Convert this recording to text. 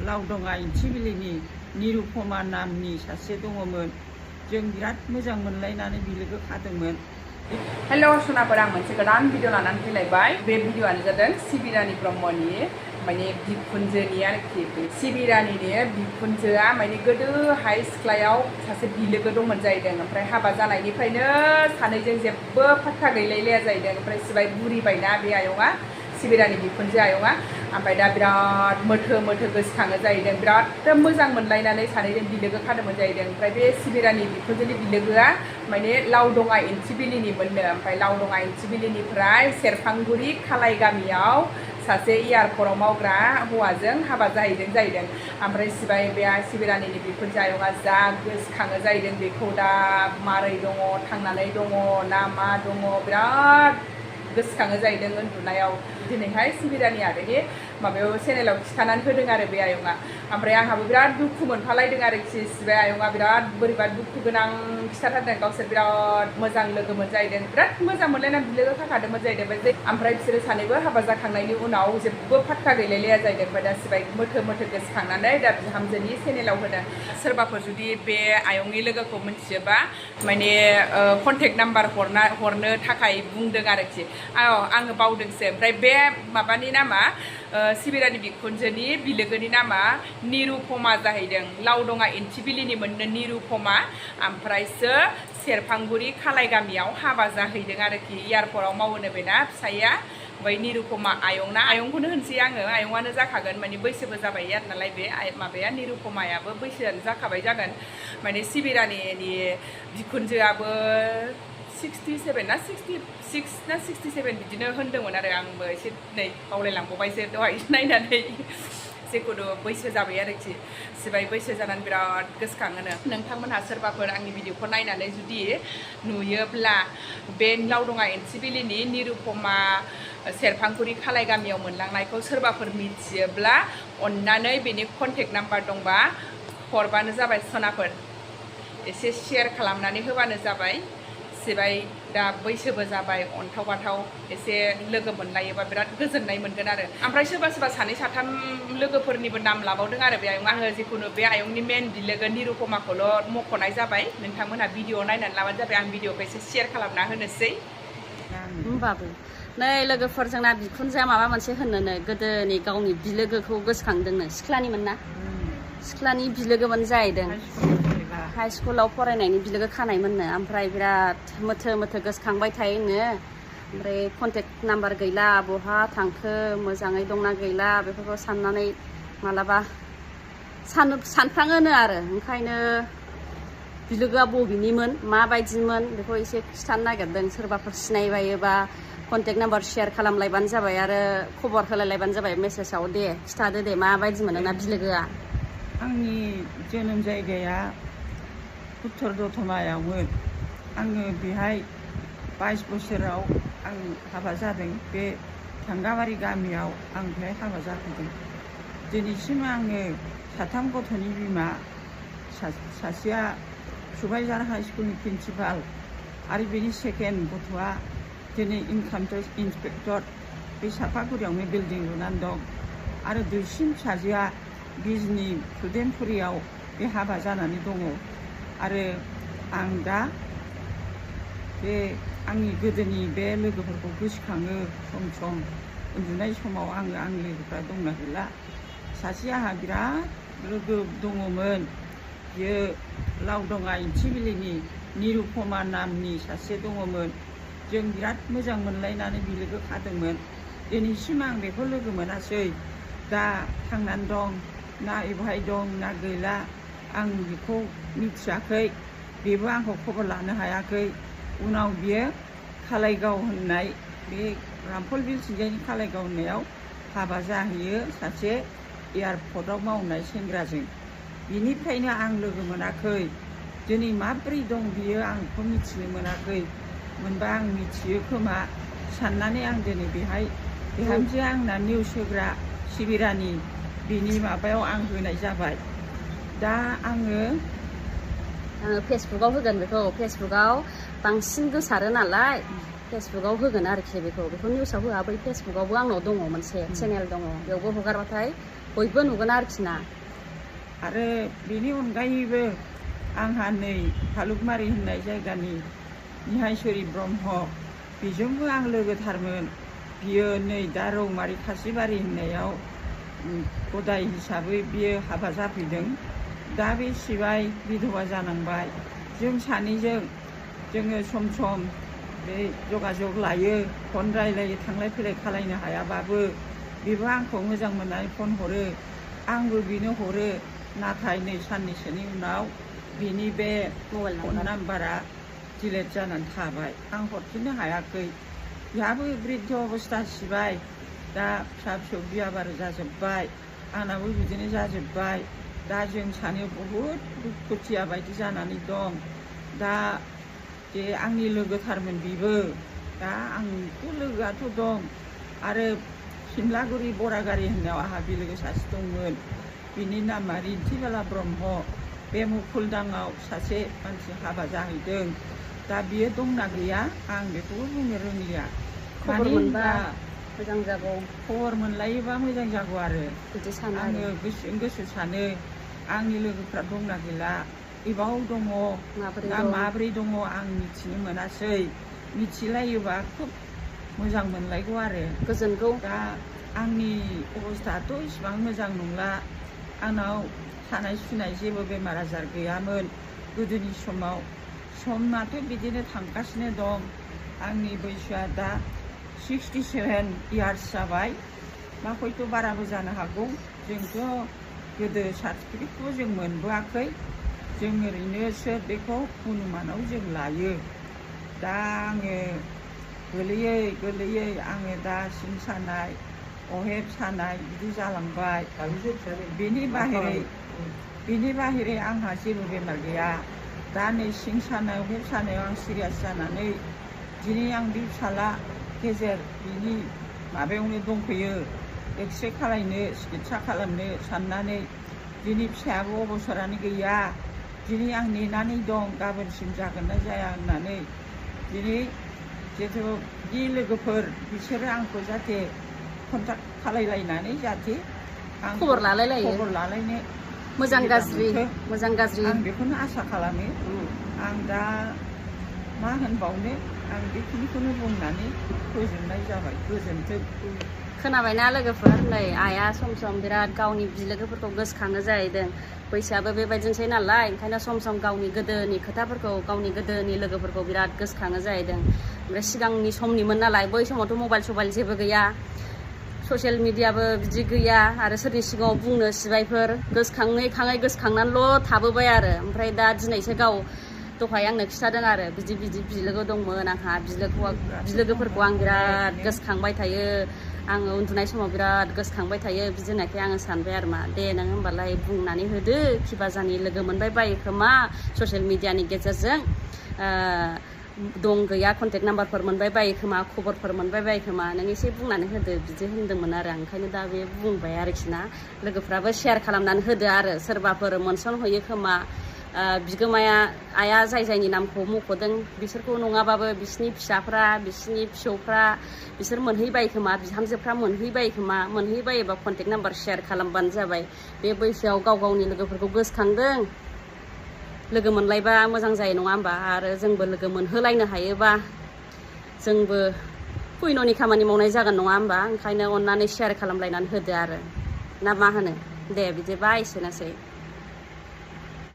लावदंगा इंथिबिलिनि निरुपमा नामनि सासे दङमोन। जों बिराद मोजां मोनलायनानै बिलोगो खादोंमोन। हेलो सनाफोर, आं मोनसे गोदान भिडिअ लानानै फैलायबाय। बे भिडिअआनो जादों सिबिरानि ब्रह्मनि माने बिखुनजोनि आरोखि। सिबिरानिनि बिखुनजोआ माने गोदोहाय सिख्लायाव सासे बिलोगो दंमोन जाहैदों। ओमफ्राय हाबा जानायनिफ्रायनो सानैजों जेबो फात्ता गैलायलाया जाहैदों। ओमफ्राय सिबाय बुरिबायना बे आयंआ, सिबिरानि बिखुनजो आयंआ। ओमफ्राय दा बिराद मोथो मोथो गोसोखाङो जाहैदों। बिराद मोजां मोनलायनानै सानैजों बिलोगो खादोंमोन जाहैदों। ओमफ्राय बे सिबिरानि बिखुनजोनि बिलोगोआ माने लावदंगा इन्थिबिलिनि मोननो। ओमफ्राय लावदंगा इन्थिबिलिनिफ्राय सेरफांगुरि खालाय गामियाव सासे एयारपर्टआव मावग्रा हौवाजों हाबा जाहैदों। ओमफ्राय सिबाय बे सिबिरानिनि बिखुनजो आयंआ जा गोसोखाङो जाहैदों बेखौ दा मारै दङ, थांनानै दङ ना मा दङ, बिराद गोसोखाङो जाहैदों उन्दुनायाव। दिनैहाय सिबिरानि आगैनि माबायाव चेनेलाव खिथानानै होदों आरो बे आयंआ। ओमफ्राय आंहाबो बिराद दुखु मोनफालायदों आरोखि। सिबाय आयंआ बिराद बोरैबा दुखु गोनां खिथाथारदों। गावसोर बिराद मोजां लोगोमोन जाहैदों, बिराद मोजां मोनलायनानै बिलोगो खाखादोंमोन जाहैदों। ओमफ्राय बिसोरो सानैबो हाबा जाखांनायनि उनाव जेबो फात्ता गैलायलाया जाहैदों। ओमफ्राय दा सिबाय मोथो मोथो गोसोखांनानै दा बिहामजोनि चेनेलाव होदों। सोरबाफोर जुदि बे आयंनि लोगोखौ मिथियोबा माने कन्टेक्ट नाम्बार हरनो थाखाय बुंदों आरोखि। आङो बावदोंसो। ओमफ्राय बे माबानि नामा, सिबिरानि बिखुनजोनि बिलोगोनि नामा निरुपमा जाहैदों। लावदंगा इन्थिबिलिनि मोननो निरुपमा। ओमफ्रायसो सेरफांगुरि खालाय गामियाव हाबा जाहैदों आरोखि। एयारपर्टआव मावोनो बेना फिसाइया। ओमफ्राय निरुपमा आयंना, आयंखौनो होनसै आङो, आयंआनो जाखागोन माने बैसोबो जाबाय आरो नालाय बे माबाया निरुपमायाबो बैसोआनो जाखाबाय जागोन। माने सिबिरानिनि बिखुनजोआबो 67 ना 66 ना 67 बिदिनो होनदोंमोन आरो। आंबो एसे नै बावलायलांबावबायसो दहाय नायनानै। जेखुनु बैसो जाबाय आरोखि। सिबाय बैसो जानानै बिराद गोसोखाङोनो। नोंथांमोनहा सोरबाफोर आंनि भिडिअखौ नायनानै जुदि नुयोब्ला बे लावदंगा इन्थिबिलिनि निरुपमा सेरफांगुरि खालाय गामियाव मोनलांनायखौ सोरबाफोर मिथियोब्ला अननानै बेनि कन्टेक्ट नाम्बार दंबा हरबानो जाबाय सनाफोर। एसे शेयार खालामनानै होबानो जाबाय। सिबाय दा बैसोबो जाबाय, अन्थाव बाथाव एसे लोगो मोनलायोबा बिराद गोजोननाय मोनगोन आरो। ओमफ्राय सोरबा सानै साथाम लोगोफोरनिबो नाम लाबावदों आरो बे आयं। आङो जिखुनु बे आयंनि मेन बिलोगो निरुपमाखौल' मख'नाय जाबाय। नोंथांमोनहा भिडिअ नायनानै लाबानो जाबाय। आं भिडिअखौ एसे शेयार खालामना होनोसै। होमबाबो नै लोगोफोर, जोंना बिखुनजोआ माबा मोनसे होनोनो गोदोनि गावनि बिलोगोखौ गोसोखांदोंनो। सिख्लानिमोन ना, सिख्लानि बिलोगोमोन जाहैदों। हाइ स्कुलाव फरायनायनि बिलोगो खानायमोननो। ओमफ्राय बिराद मोथो मोथो गोसोखांबाय थायोनो। ओमफ्राय कन्टेक्ट नाम्बार गैला, बहा थांखो, मोजाङै दंना गैला, बेफोरखौ साननानै मालाबा सानफ्राङोनो आरो। ओंखायनो बिलोगोआ बबेनिमोन, माबायदिमोन बेखौ एसे खिथानो नागिरदों। सोरबाफोर सिनायबायोबा कन्टेक्ट नाम्बार शेयार खालामलायबानो जाबाय आरो खबर होलायलायबानो जाबाय मेसेजाव। दे खिथादो दे, माबायदिमोन नोंना बिलोगोआ? आंनि जोनोम जायगाया उत्तर दतमायावमोन। आङो बेहाय 22 बोसोराव आं हाबा जादों। बे थांगाबारि गामियाव आं बेहाय हाबा जाफैदों। दिनैसिम आङो 3 गथ'नि बिमा। सासेया सुबाइजार हाइ स्कुलनि प्रिन्सिपाल आरो बेनि सेकेन्ड गथ'आ दिनै इनकाम टेक्स इन्सपेक्टर। बे सापागुरियावनो बिल्डिं लुनानै दं। आरो दुइसिन फिसाजोआ बिजनि फुलदेनपुरियाव बे हाबा जानानै दङ। आरो आं दा बे आंनि गोदोनि बे लोगोफोरखौ गोसोखाङो सम सम। उन्दुनाय समाव आङो आंनि लोगोफ्रा दंना गैला। सासे आंहा बिराद लोगो दङमोन। बियो लावदंगा इन्थिबिलिनि निरुपमा नामनि सासे दङमोन। जों बिराद मोजां मोनलायनानै बिलोगो खादोंमोन। दिनैसिम आं बेखौ लोगो मोनासै। दा थांनानै दं ना बहाय दं ना गैला आं बेखौ मिथियाखै। बेबो आंखौ खबर लानो हायाखै। उनाव बियो खालायगाव होननाय, बे रामफल बिलथिंजायनि खालायगाव होननायाव हाबा जाहैयो सासे एयारपर्टआव मावनाय सेंग्राजों। बिनिफ्रायनो आं लोगो मोनाखै। दिनै माब्रै दं बियो आं बेखौ मिथिनो मोनाखै। मोनबा आं मिथियो खोमा साननानै आं दिनै बेहाय बिहामजोआ आंना निउस होग्रा सिबिरानि, बिनि माबायाव आं होनाय जाबाय। दा आङो फेसबुकाव होगोन बेखौ। फेसबुकाव बांसिन गोसारो नालाय फेसबुकाव होगोन आरोखि। बेखौ निउसाव होआ। बै फेसबुकावबो आंनाव दङ मोनसे चेनेल दङ। बेयावबो हगारबाथाय बयबो नुगोन आरोखि ना आरो बेनि अनगायैबो आंहा नै भालुकमारि होननाय जायगानि निहायसरि ब्रह्म बेजोंबो आं लोगोथारमोन बियो नै दा रौमारि खासिबारि होननायाव गदाय हिसाबै बियो हाबा जाफैदों दा बे सिबाय बिधवा जानांबाय जों सानैजों जोङो सम सम बे जगाजग लायो फन रायलायो थांलाय फैलाय खालायनो हायाबाबो बेबो आंखौ मोजां मोननानै फन हरो आंबो बिनो हरो नाथाय नै साननैसोनि उनाव बिनि बे फन नाम्बारा डिलेट जानानै थाबाय आं हरफिननो हायाखै बिहाबो बृद्ध अबस्था सिबाय दा फिसा फिसौ बिया बारा जाजोब्बाय आंनाबो बिदिनो जाजोब्बाय दा जों सानैयाव बहुद दुखुथिया बायदि जानानै दं दा जे आंनि लोगोथारमोन बिबो दा आंथ' लोगोआथ' दं आरो सिमलागुरि बरागारि होननायाव आंहा बिलोगो सासे दंमोन बिनि नामा रिन्थिबाला ब्रह्म बे मुफुलदाङाव सासे मानसि हाबा जाहैदों दा बियो दंना गैया आं बेखौबो बुंनो रोंलिया खबर मोनबा मोजां जागौ खबर मोनलायोबा मोजां जागौ आरो बिदि सानो आङो गोसो सानो आंनि लोगोफ्रा दंना गैला इबाव दङ ना माब्रै दङ आं मिथिनो मोनासै मिथिलायोबा खोब मोजां मोनलायगौ आरो गोजोनगौ दा आंनि अबस्थायाथ' इसिबां मोजां नंला आंनाव सानाय सुनाय जेबो बेमार आजार गैयामोन गोदोनि समाव समाथ' बिदिनो थांगासिनो दं आंनि बैसोआ दा 67 इयार्स जाबाय मा हयथ' बाराबो जानो हागौ जोंथ' गोदो सार्टिफिकेटखौ जों मोनबोआखै जों ओरैनोसो बेखौ अनुमानाव जों लायो दा आङो गोलैयै आङो दा सिं सानाय अहेब सानाय बिदि जालांबाय बेनि बाहेरै आंहा जेबो बेमार गैया दा नै सिं सानाय अहेब सानायाव आं सिरियास जानानै दिनै आं बे फिसाला गेजेर बिनि माबायावनो दंफैयो एक्सरे खालायनो सिकित्सा खालामनो साननानै दिनै फिसायाबो अबसरानो गैया दिनै आं नेनानै दं गाबोनसिम जागोन ना जाया होननानै दिनै जिहेथु बे लोगोफोर बिसोरो आंखौ जाहाथे कन्टाक्ट खालायलायनानै जाहाथे आं खबर लालायनो मोजां गाज्रि आं बेखौनो आसा खालामो आं दा मा होनबावनो आं बेखिनिखौनो बुंनानै फोजोबनाय जाबाय गोजोन्थों खोनाबायना लोगोफोर नै आइया सम सम बिराद गावनि बिलोगोफोरखौ गोसोखाङो जाहैदों बैसोआबो बेबायदिनोसै नालाय ओंखायनो सम सम गावनि गोदोनि खोथाफोरखौ गावनि गोदोनि लोगोफोरखौ बिराद गोसोखाङो जाहैदों ओमफ्राय सिगांनि समनिमोन नालाय बै समावथ' मबाइल जेबो गैया ससियेल मिडियाबो बिदि गैया आरो सोरनि सिगाङाव बुंनो सिबायफोर गोसोखाङै गोसोखांनानैल' थाबोबाय आरो ओमफ्राय दा दिनैसो गाव दहाय आंनो खिथादों आरो बिदि बिलोगो दंमोन आंहा बिलोगोफोरखौ आं बिराद गोसोखांबाय थायो आङो उन्दुनाय समाव बिराद गोसोखांबाय थायो बिदि होननायखाय आङो सानबाय आरो मा दे नों होमबालाय बुंनानै होदो खिबाजानि लोगो मोनबाय बायो खोमा ससियेल मिडियानि गेजेरजों दं गैया कन्टेक्ट नाम्बारफोर मोनबाय बायो खोमा खबरफोर मोनबाय बायो खोमा नों एसे बुंनानै होदो बिदि होनदोंमोन आरो आं ओंखायनो दा बे बुंबाय आरोखि ना लोगोफ्राबो शेयार खालामनानै होदो आरो सोरबाफोर मोनसनहैयो खोमा बिगोमाया आइया जायनि नामखौ मख'दों बिसोरखौ नङाबाबो बिसिनि फिसाफ्रा बिसिनि फिसौफ्रा बिसोर मोनहैबाय खोमा बिहामजोफ्रा मोनहैबाय खोमा मोनहैबायोबा कन्टेक्ट नाम्बार शेयार खालामबानो जाबाय बे बैसोआव गावनि लोगोफोरखौ गोसोखांदों लोगो मोनलायबा मोजां जायो नङा होमबा आरो जोंबो लोगो मोनहोलायनो हायोबा जोंबो पुण्यनि खामानि मावनाय जागोन नङा होमबा ओंखायनो अननानै शेयार खालामलायनानै होदो आरो ना मा होनो दे बिदिबा एसेनोसै